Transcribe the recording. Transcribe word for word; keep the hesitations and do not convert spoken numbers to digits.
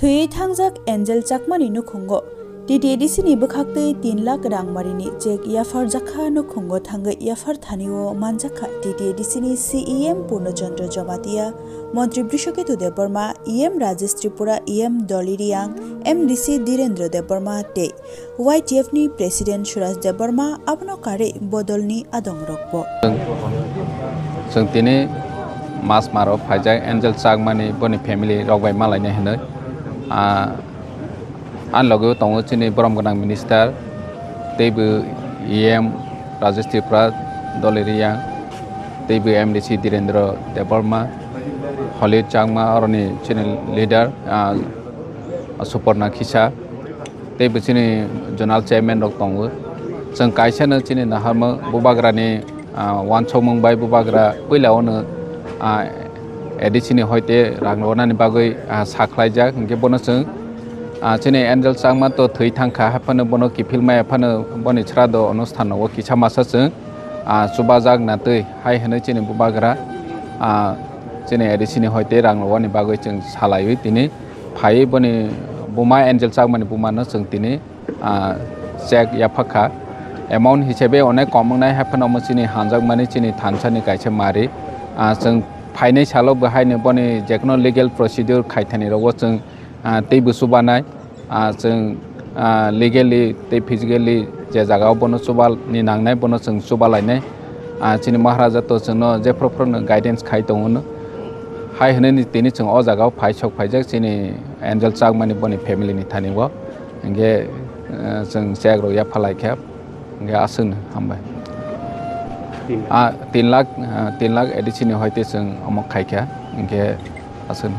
Thwiwi thangjak Angel Chakmani nukhungo T T A D C ni bwkhaktwi tin lakh rangmarini cheque yapharjakha. Nukhungo thangwi yaphar thanio manjakha T T A D C ni C E M Purno Chandra Jamatia, Montri Brishaketu Debbarma, E M Rajesh Tripura, E M Dolly Riang, M D C Dhirendra Debbarma tei Y T F ni President Suraj Debbarma, abono karwi bodolni adongrokbo. Chwng tini Masmaro phaijak Angel Chakmani boni family rok bai malainai hinwi. Ah, ani loge o tongo chini borom gwnang minister, teibo E M Rajesh Tripura, Dolly Riang, teibo M D C Dhirendra Debbarma, Holid Chakma, oroni chini leader, ah, Suporna Khisa, teibo chini zonal chairman rok tongo. Chwng kaisano chini naharma bubagrani, ah, uansukmung bai bubagra puila ono, ah, A D C ni hoite rang rwnani bagwi, ah, sakhlaijak, hwnkhe bono chwng, ah, chini Angel Chakma to thwi thangkha, haiphano bono kiphilmaya phano boni srado onusthan o kisa masa chwng, ah, chubajak natwi hai hwnwi chini bubagra, ah, chini A D C ni hoite rang rwnani bagwi chwng salaiwi tini phaiwi boni buma Angel Chakmani bumano chwng tini, ah, cheque yaphakha. Amount hisabe onek kom wngnai, haiphano omo chini hanjakmani chini thansani kaisa mari. Ah, chwng phainai salo bo haino boni jekono legal procedure khaithani rogo chwng, ah, teibo chubanai. Ah, chwng, ah, legally tei physically je jagao bono chubani nangnai, bono chwng chubalainai. Ah, chini Maharaja to chwngno jephru phruno guidance khai tongo no. Hai hwnwi tini chwng o jagao phai sok phaijak chini Angel Chakmani boni family ni thani o. Hingke, eh, chwng cheque rok yaphalai khe, hingke aswkno hambai. Tin lakh. Ah, tin lakh, ah, tin lakh A D C ni hoite chwng omo khai kha, hingke aswkno.